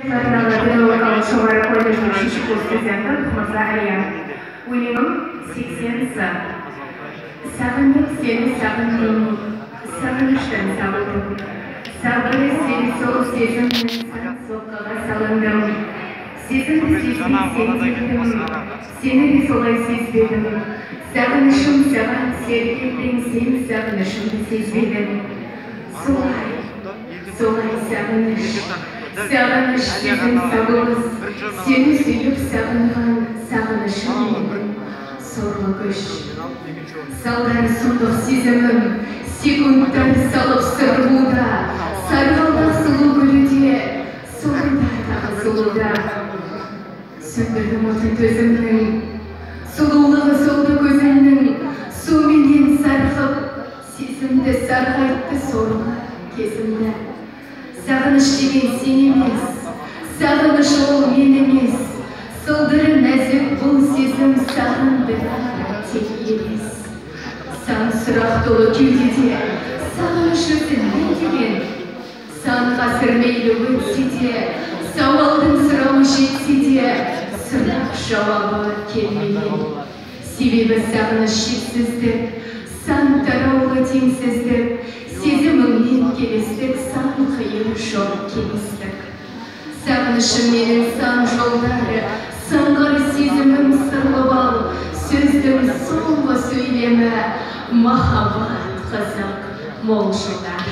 Атындағы жоғары колледжінің үшінші курс студенті Мырза Әлия. Өлеңім 80 сы. Сағындым сені, сағындым, сағыныштан сабылдым. Сабыр сені сол сезімнің сан соққыға салындым. Сезімді сезбей сен, сені де солай сезбедім. Сағынышым саған серік еттің, сен сағынышымды сезбедің. Солай, солай сағыныш. Сағыныш сезім сабылыс, сені сүйіп сағынған сағынышым менің сорлы күш. Салдар сұмдық сезімім, секундтар салып сырғуда, сарғалдақ сұлу гүлі солуда тағы сұлуда. Сөндірдім отын төзімнің, сұлулығы солды көзімнің, суменен сарқып, сезімді сарғайтты сорлы кезімді. Сағыныш деген сен емес, сағыныш ол мен емес, сылдыры нәзік бұл сезім сағындырар тек елес. Сан сұрақ толы кеудеде, сағыныш өзі не деген? Сан ғасыр мейлі өтсе де, сауалдың сұрауы жетсе де, сұрақ жауабы келмеген. Себебі сағыныш шексіздік, сан тараулы теңсіздік, сезіміңмен келістік, сан қиыр жоқ кеңістік. Сағынышым менің сан жолдары, сыңғыр сезімім сырлы бал, сөздің соңғы сөйлемі махаббат қызық мол жылдар.